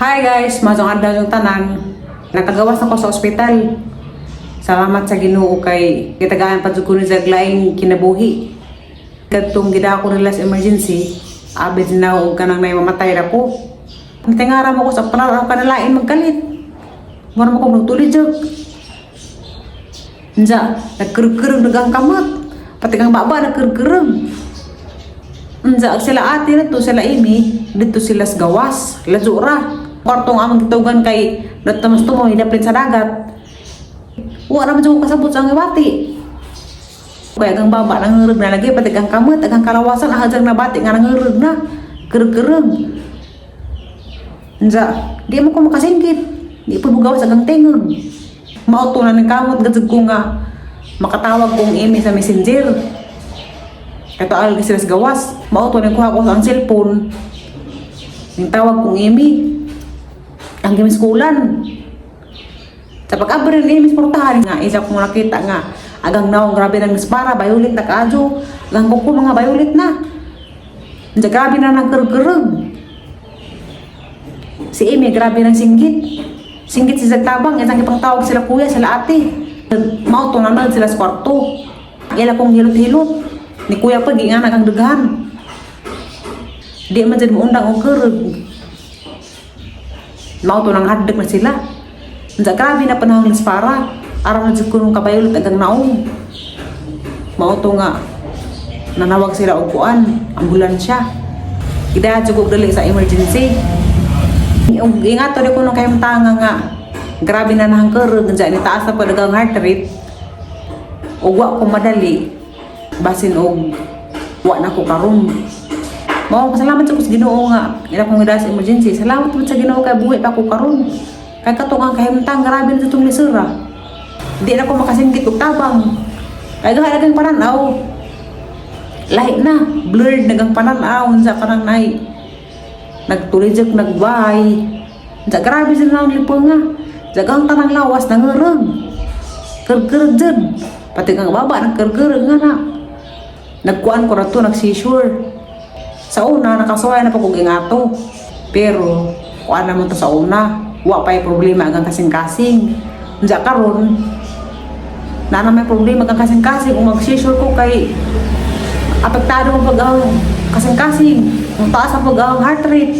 Hi guys, maayong adlaw inyong tanan. Nakagawas ako sa ospital. Salamat sa Ginoo kay gitagaan pa jud ko ni sa laing kinabuhi. Kadtong gidako nila sa emergency, abid na og kanang nay mamatay ra ko. Tingara mo ko sa panaraw kanalain magkalit. Mura mo kong nagtuli jud. Unsa, nagkereg-kereg ang kamot. Pati kang baba nagkereg-kereg. Unsa, ag sila ate na to, sila imi, dito sila sa gawas, lazura. Kwartong among gitugan kay dito mas tumo, hidapin sa dagat. Wa naman jud ko kasabot sa ang ibati. Kaya ang baba nangurog na lagi, pati ang kamot, ang kalawasan, ahadjang nabati nga nangurog na. Kereg-kereg. Unsa, di mo ko makasingkit. Di po bugawas agang tingog. Mao to na ng kamot gazug ko nga makatawag kong imi sa Messenger. Kato al sila sa gawas. Mao to nang kuha ko sa ang cellphone. Ning tawag kong imi. Ang gimiskulan. Sa pag-abri ni imi sa portahan nga isa kong nakita nga agang naong grabe nang dispara, violet na kaadyo. Agang kuko mga violet na. Unsa, grabe na nang kereg. Si Amy, grabe ng singgit. Singgit si Zagtabang, isang ipang tawag sila kuya, sila ate. Mao to na sila sa kwarto. Ila kong hilot-hilot. Ni kuya pa, giinganak ang daghan. Di man dyan muundang og kereg. Mao to nang hadlok na sila. Unsa, grabe na panahon ng para. Aram na jud ko nung kabayulit agang naong. Mao to nga nanawag sila og kuan, ambulansya. Gidayat jud og dali sa emergency. Ug ingato ni ko nung kahimtanga nga grabe na nang kereg unsa ni taas na pud ang heart rate. Ug wa ko madali basin og wa na ko karon. Mao pasalamat sa ko sa Ginoo nga ila kong gidala sa emergency. Salamat po sa Ginoo kay buhi pa ko karon. Kay katong ang kahimtang grabe na itong lisura. Di na ko makasinggit og tabang. Kay gaha nagang pananaw. Lahi na, blurred nagang pananaw unsa kanang nay. Nagtulijak nagbay. Unsa, grabe sila nang lipo nga. Jagang tanang lawas nangurog. Kergereg jud. Pati kang baba nagkergereg nga na. Nagkuan ko ra to, nag-seizure. Sa una, nakasuway na pa kog ingato. Pero, kuan naman to sa una. Wa pa problema agang kasing-kasing. Unsa karon, na na may problema agang kasing-kasing. Kung mag-seizure ko kay apektado ang pag kasing-kasing. Kung taas ang pag heart rate.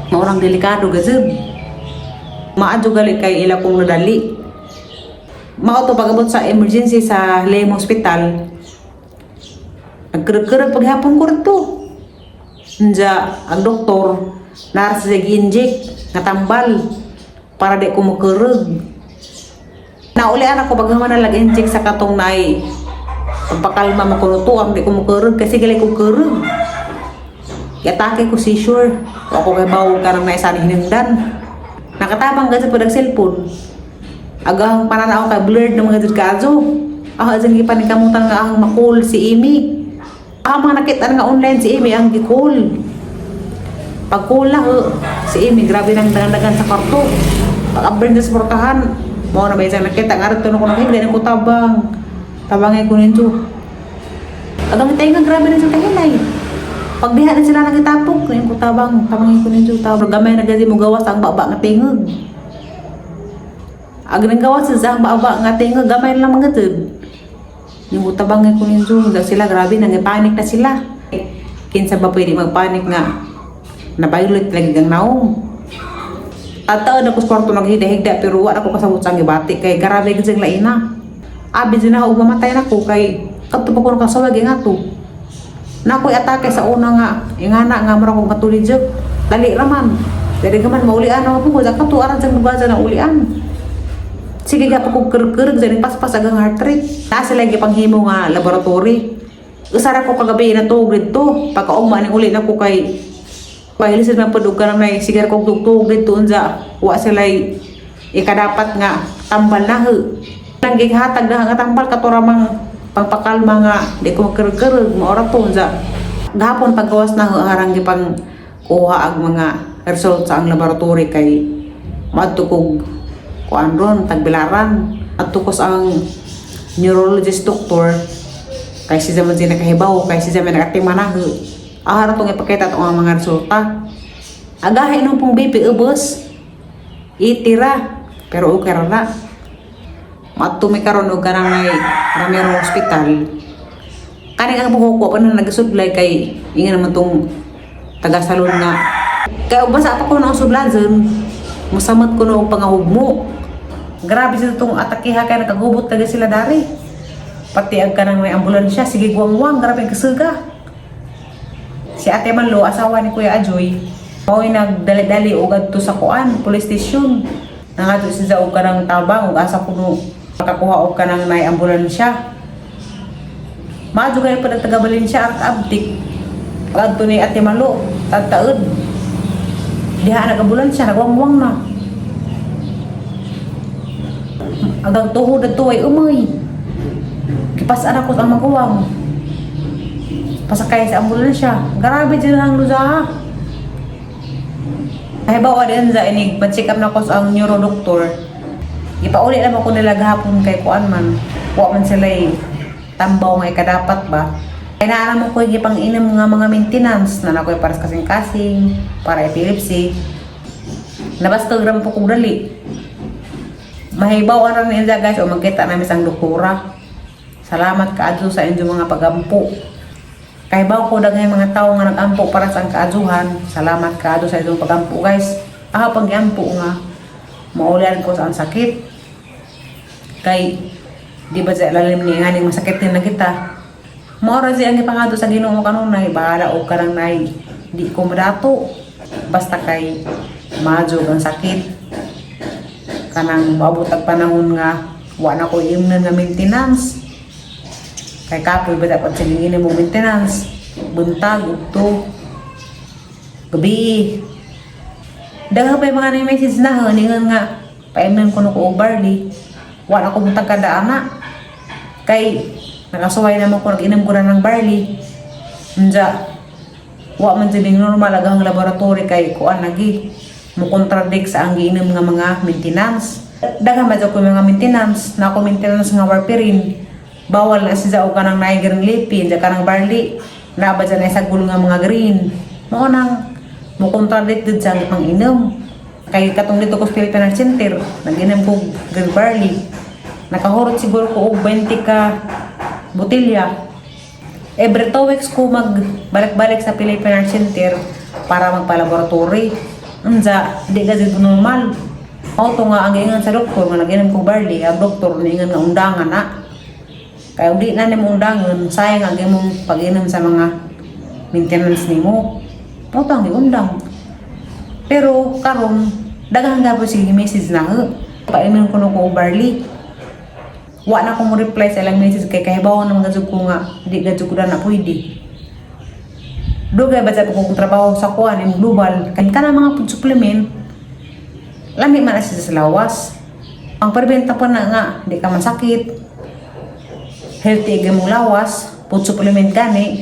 Maurang delikado gazeb. Maadyo gali kay ila kong nadali. Mao to pag-abot sa emergency sa Lem Hospital. Nagkereg-kereg paghapon ko rito. Unja, ang doktor, nara sa gi-inject nga tambal para di ko makereg. Naulian ako pag na lag-inject sa katong nay pagpakalma mo kuno to ang di ko makereg kasi gali ko kereg. Giatake ko seizure. Wa ko kay bawo kanang naisa ni hinungdan. Nakatabang kasi po cellphone. Agahang pananaw kay blurred na mga jud kaadyo. Ah, dyan gipaningkamutan nga ang makul si Amy. Ah, mga nakita nga online si Amy ang gi-call. Pag call na, si Amy grabe nang dagan sa kwarto. Pag abrin sa portahan, mao na ba isang nakita nga rito na ko nakita ko tabang. Tabangay ko ninyo. Agang tayo nga grabe na siyang kahinay. Pag diha na sila nagitapok, ngayon ko tabang, tabangay ko ninyo, tabang. Gamay na gazi mo gawas ang baba nga tingog. Ag nang gawas sa ang baba nga tingog, gamay na lang mga tud. Yung tabangay ko ninyo, sila grabe nang panik na sila. Kinsa ba pwede magpanik nga na-violate lagi kang naong. At taon ako sa kwarto naghigda-higda pero wala ko kasabot sa gibati kay grabe gid siyang laina. Abi din ako mamatay na ko kay kadto pa ko nakasawag nga to. Na ako'y atake sa una nga ingana nga mura kong matulijok. Dali raman. Dali ka man maulian ako po ka kato aran sa lugar na ulian. Sige ka pa kong kereg-kereg dyan paspas agang heart rate. Na sila gipanghimo nga laboratory. Usara ko kagabi na tuog dito. Pagkaugma ning uli na ko kay Pahilisod man pud og kanang nay sigar kog tugtog dito unsa wa sila ikadapat nga tambal na he. Nang gihatag na nga tambal kato ramang pagpakalma nga di ko magkereg-kereg mao ra to unsa. Gahapon paggawas na harang gipang kuha ang mga result sa ang laboratory kay maadto kog kuan ron tagbilaran adto ko sa ang neurologist doctor kay si zaman siya nakahibaw kay si zaman nakatima na. Ahara tong ipakita tong ang mga resulta. Agahay nung pong BP ubos. Itira. Pero okay ra na. Maadto mi karon og kanang may Ramiro Hospital. Kani ang buhok ko pa na nagasudlay kay inga naman tong taga salon nga. Kay basa pa ko na ang sudlazen, musamot ko noong pangahugmo. Grabe sa itong atakiha kay nakagubot taga sila dari. Pati ang kanang may ambulansya, sige guwang-guwang, grabe ang kasuga. Si Ate Manlo, asawa ni Kuya Ajoy, mao'y nagdali-dali og adto sa kuan, police station. Nangadto siya og kanang tabang ug asa kuno makakuha og kanang may ambulansya. Maadyo kayo pa taga Valencia at abtik. Pag-adto ni Ate Malo, tagtaod. Diha nag-ambulansya, nagwangwang na. Agang tuhod adto ay umay. Gipas-an ako sa maguwang. Pasakay sa ambulansya. Grabe dyan ang lusa. Ay ba din sa inig pa-check up na ko sa ang neurodoktor. Ipauli lang ako nila gahapon kay kuan man. Wa man sila tambaw nga ikadapat ba. Kay naa mo ko gipang inom nga mga maintenance na nakoy para sa kasing-kasing, para epilepsy. Nabas ka gram po kong dali. Mahibaw ra ni Enza, guys, o magkita namin sa doktora. Salamat kaadto sa inyong mga pagampo. Kay baw ko daghay mga tao nga nagampo para sa ang kaadzuhan. Salamat kaadto sa inyong pagampo, guys. Ah, panggiampo nga maulian ko sa ang sakit. Kay di ba sa lalim ni nganing masakit din na kita. Mao ra siya ang gipangado sa Ginoo kanunay, bahala og karang nay di ko madato. Basta kay majog ang sakit. Kanang moabot ang panahon nga wa na ko imnon nga maintenance. Kay kapoy ba dapat silingin mo maintenance? Buntag, udto, gabi. Daghan pa yung mga message na ningon nga paimnon ko no ko og barley. Wa na ko butag kada ana. Kay nakasuway naman ko, nag-inom ko na ng barley. Unja, wa man siling normal ang laboratory kay kuan lagi mo contradict sa ang giinom nga mga maintenance. Daghan ba ko mga maintenance na ako, maintenance nga warfarin. Bawal na siya og kanang naay green leafy, ja kanang barley. Na ba dyan ay sagol nga mga green. Mao nang mo contradict did sa pang inom. Kay katong dito ko sa Philippine Heart Center, nag-inom ko green barley. Nakahurot siguro ko og 20 ka botelya. Every 2 weeks ko mag balik-balik sa Philippine Heart Center para magpa-laboratory. Unsa, di ka dito normal. Auto nga ang giingon sa doktor nga nag-inom ko barley, ang doktor niingon nga undangan na. Kaya di na nimo undangan, sayang ang imong pag-inom sa mga maintenance nimo. Mao to ang giundang. Pero karon daghan gapon sige message na ho. Painom ko no ko og barley. Wa na ko mo reply sa ilang message kay kahibaw naman gajud ko nga di gajud ko na pwede. Dugay ba sa kong trabaho sa kuan im global kay kana mga food supplement lami man na siya sa lawas. Ang preventa pa na nga di ka masakit. Healthy ang imong lawas, food supplement gani.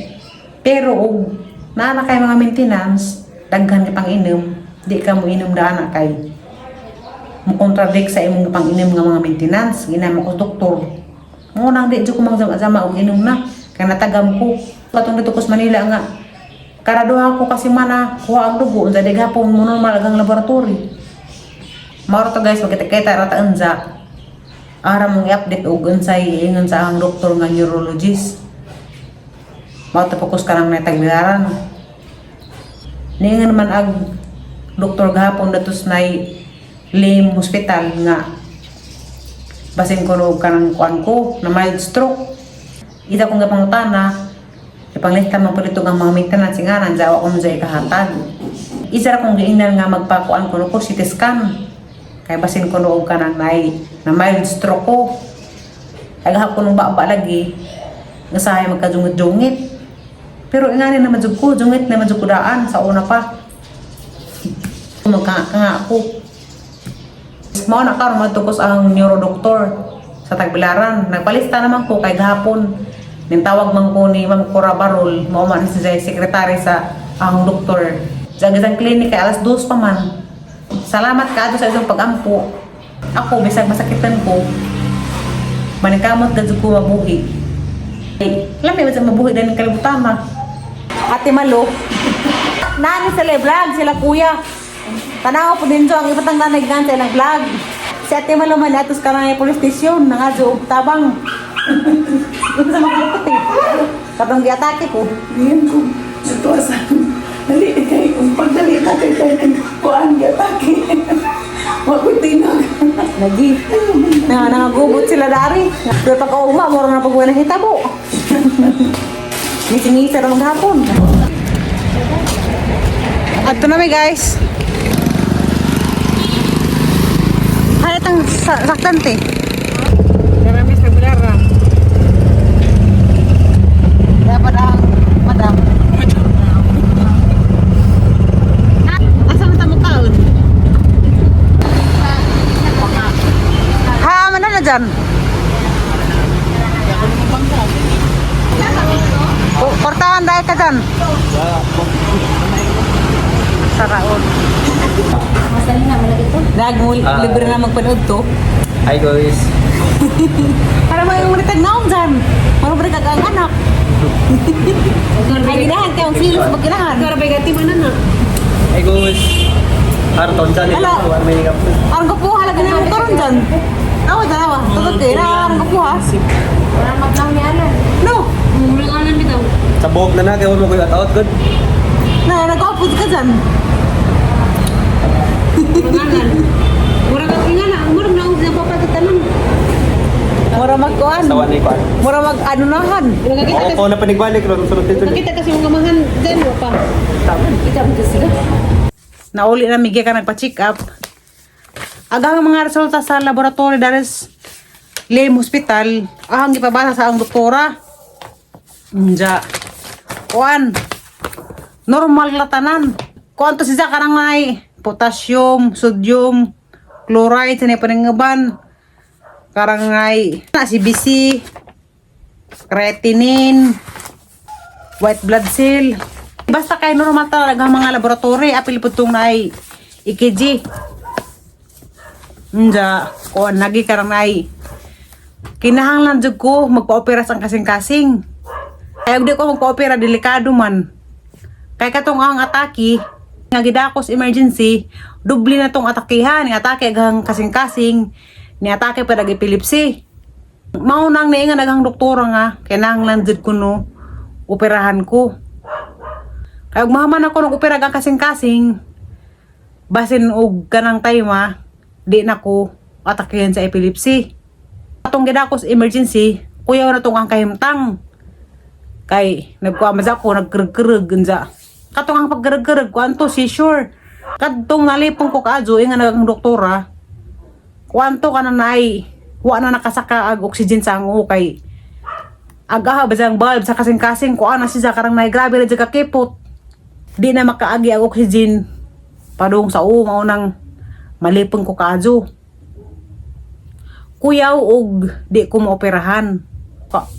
Pero og naa na kay mga maintenance, daghan ka pang inom, di ka mo inom daan na kay mo contradict sa imong pang inom nga mga maintenance. Ginama ko doktor. Mo nang di jud ko mang-zama og inom na kay natagam ko. Katong dito ko sa Manila nga kada duha ko kasi mana kuha ang dugo, unsa di gapon mo normal ang laboratory. Mao to, guys, magkita-kita ra ta unsa. Ara mong i-update og unsay ingon sa ang doktor nga neurologist. Mao to focus ka nang natagbilaran. Niingon man ang doktor gahapon datos nay Lim Hospital nga basin ko no kanang kuan ko na mild stroke. Ita kong gapangutana, ipanglista man po dito ang mga maintenance nga nandiyan ako sa ikahatag. Isa ra kong giingnan nga magpakuan ko no ko CT scan. Kay basin ko noog kanang nay na mild stroke ko. Ay gahapon nung baba lagi, ngasahay magkajungit-jungit. Pero ingani naman jud ko, jungit naman jud ko daan sa una pa. Magkanga ako. Mao na karon madto ko sa ang neurodoktor sa Tagbilaran. Nagpalista naman ko kay gahapon. Nintawag man ko ni Ma'am Cora Barol, mao man si sekretary sa ang doktor. Sa isang clinic kay alas 2 pa man. Salamat kaadto sa isang pagampo. Ako bisag masakitan ko, maningkamot gud ko mabuhi. Eh, lami ba sa mabuhi din kalibutan ma. Ate Malo. Nani sila vlog, sila kuya. Tanaw po din ang ipatang nanay gan sa ilang vlog. Si Ate Maluman atos ka na police station, nangadyo og tabang. Sa mga lupot eh. Katong giatake ko. Ngayon ko, sa tuwasan, dali kay, kung pagdali na kay kay ng kuan, gatake. Wa ko tinag. Lagi. Na nangagubot sila dari. Pero pag uma, mura na pag na hitabo. Ngisi-ngisi ra maghapon. Adto na mi, guys. Halatang saktan te. Marami sa bulara. Dapat ang madam. Asa man ta mo kaon? Ha, mana na dyan? Portahan dahil ka dyan. Sa raon. Masali na, malagi to. Dag, libre na magpanood to. Hi guys. Para may umunitag naong dyan. Para balik ang anak. Ay, ginahan kayo ang silos pag ginahan. Hi guys. Harton sa nila. Hala. Wala may hingap. Arang ko po, halaga na yung karon dyan. Awa, dalawa. Tutod kayo na, arang ko po ha. Wala maglang niya na. No, Murag anan bitaw. Sa buhok na na kay wala mo koy out good. Na, nag-upload ka dyan. Murag anan. Murag ang nga na, murag na ang napapagitanan. Mura magkuan. Sa wala ko. Mura mag anunahan. Nakakita Oo, kasi, ko na panigbalik ron sunod dito. nakita kasi yung kamahan dyan, wa pa. Kita mo kasi sila. Nauli na migya ka nagpa-check up. Agang mga resulta sa laboratory dares Lem Hospital, ahang gipabasa sa ang doktora. Unja. Kuan. Normal la tanan. Kuan to siya karang ay potassium, sodium, chloride sa panangaban. Karang ay na CBC, creatinine, white blood cell. Basta kay normal talaga ang mga laboratory, apil po itong na EKG. Nja, kuan lagi karang nay. Kinahanglan jud ko magpa-opera sa kasing-kasing. Kaya di ko magpa-opera, delikado man. Kay katong ang atake, nga gidakos emergency, dubli na tong atakihan, ni atake aghang kasing-kasing, ni atake pa dag epilepsy. Mao nang niingan aghang doktora nga, kinahanglan jud ko no operahan ko. Kay ug mahaman ako nung opera ang kasing-kasing, basin og kanang time ah, di na ko atakihan sa epilepsy. Atong gidakos emergency, kuyaw na tong ang kahimtang. Kay nagkuha man sa ako, nagkereg-kereg unsa. Katong ang pagkereg-kereg kuan to seizure. Kadtong nalipong ko kaadyo inga nag ang doktora. Kuan to kana nay wa na nakasaka ag oxygen sa ang kay agaha ba siyang bulb sa kasing-kasing kuan na siya karang nay grabe ra jud kakipot. Di na makaagi ang oxygen padung sa uo mao nang malipong ko kaadyo. Kuyaw og di ko maoperahan.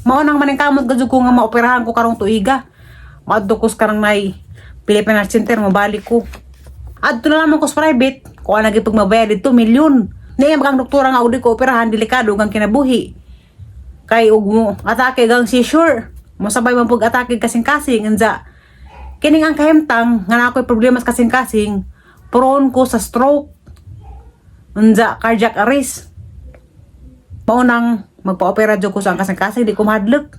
Mao nang maningkamot gud ko nga maoperahan ko karong tuiga. Maadto ko sa karang nay Philippine Heart Center mabalik ko. Adto na lamang ko sa private, kuha lagi pag mabayad dito milyon. Niya magang doktora nga og di ko operahan delikado ang kinabuhi. Kay og mo atake gang seizure. Mosabay man pug atake kasing-kasing unsa. Kining ang kahimtang nga naa ko'y problema sa kasing-kasing, prone ko sa stroke. Unsa cardiac arrest. Mao nang magpa-opera jud ko sa ang kasing-kasing di ko mahadlok.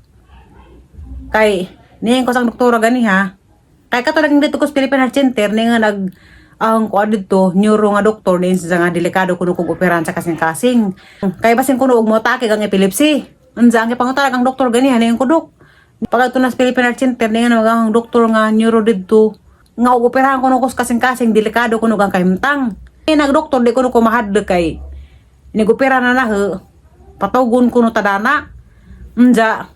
Kay niyan ko sa doktora gani ha. Kay kato laging dito ko sa Philippine Heart Center ni nga nag ang kuan didto neuro nga doktor ni sa nga delikado kuno kog operahan sa kasing-kasing. Kay basin kuno og moatake kang epilepsy. Unsa ang gipangutana ang doktor gani ha niyan ko dok. Pag ato na sa Philippine Heart Center ni nga nag ang doktor nga neuro didto nga og operahan kuno ko sa kasing-kasing delikado kuno kang kahimtang. Ni nag doktor di kuno ko mahadlok kay nigopera na na ho. Patugon kuno tadana. Unja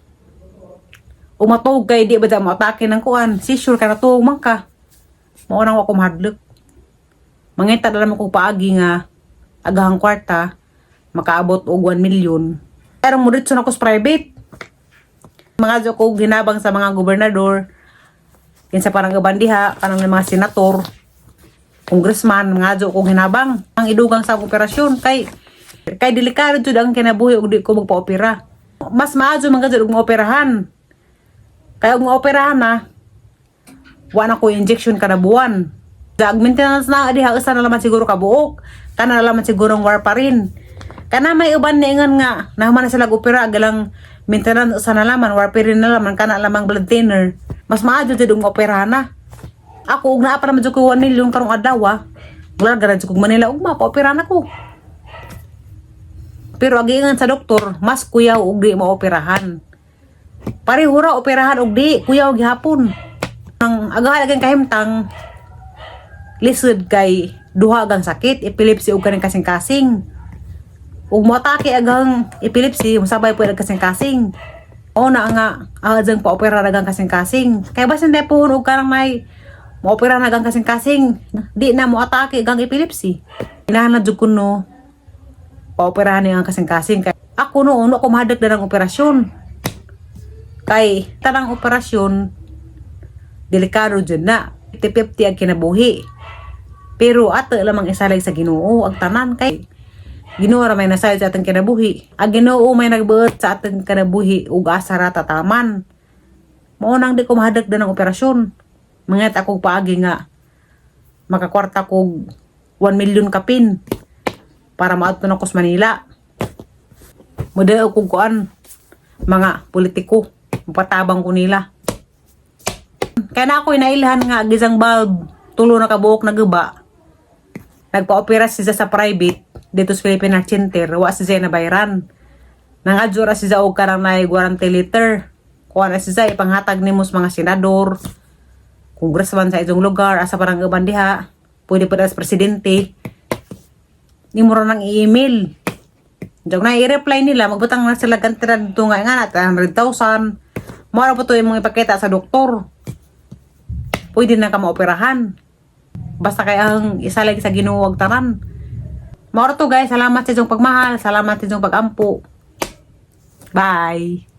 umatog kay di ba da mo atake ng kuan seizure ka na tuog man ka mao nang wa ko mahadlok mangita na naman ko paagi nga agahang kwarta makaabot og 1 million pero mo diretso na ko sa private mga jo ko ginabang sa mga gobernador kinsa parang gaban diha kanang mga senator congressman mga jo ko hinabang ang idugang sa operasyon kay kay delikado jud ang kinabuhi og di ko magpa-opera mas maayo man gud og maoperahan kaya og maoperahan na. Wa na ko injection kada buwan. Sa maintenance na diha, usa na laman siguro kabuok. Kana na laman siguro ang warfarin. Kana may uban niingon nga nahuman na sila opera, galang maintenance usa na laman, warfarin na laman, kana lamang blood thinner. Mas maayo jud og operahan na. Ako og naa pa naman jud ko 1 million karong adlaw ah. Wala gara jud kog Manila ugma, pa-operahan ako. Pero agingan sa doktor, mas kuyaw og di maoperahan. Pareho ra operahan og di, kuyaw gihapon. Ang agahan agang kahimtang lisod kay duha gang sakit, epilepsy ug kaning kasing-kasing. Ug moatake agang epilepsy, mosabay pud ang kasing-kasing. O na nga agang pa-opera agang kasing-kasing. Kay basin day puhon og kanang may moopera na agang kasing-kasing, di na moatake agang epilepsy. Kinahanglan jud kuno paoperahan niya ang kasing-kasing. Kay ako noon, ako mahadag na ng operasyon. Kay tanang operasyon, delikado dyan na. 50-50 ang kinabuhi. Pero ato lamang isalig sa Ginoo ang tanan kay Ginoo ra may nasayod sa atong kinabuhi. Ang Ginoo may nagbuot sa atong kinabuhi ug asa ra tataman. Mao nang di ko mahadag na ng operasyon. Mangat ako paagi nga makakwarta kog 1 million kapin para maadto na ko sa Manila. Mudaog kog kuan mga politiko. Patabang ko nila. Kaya na ako inailhan nga gisang bulb, tulo na kabuok na guba. Nagpa-opera siya sa private dito sa Philippine Heart Center. Wa siya nabayran. Nangadyo ra siya og kanang naay guarantee letter. Kuha na siya ipanghatag nimo sa mga senador, congressman sa itong lugar, asa parang uban diha. Pwede pa sa presidente. Nimo ra nang i-email. Diyan na i-reply nila, magbutang na sila kantira dito nga nga na, 100,000. Mara po to yung mga ipakita sa doktor. Pwede na ka maoperahan. Basta kay ang isalig sa Ginoo ag tanan. Mao ra to, guys, salamat sa inyong pagmahal, salamat sa inyong pagampo. Bye.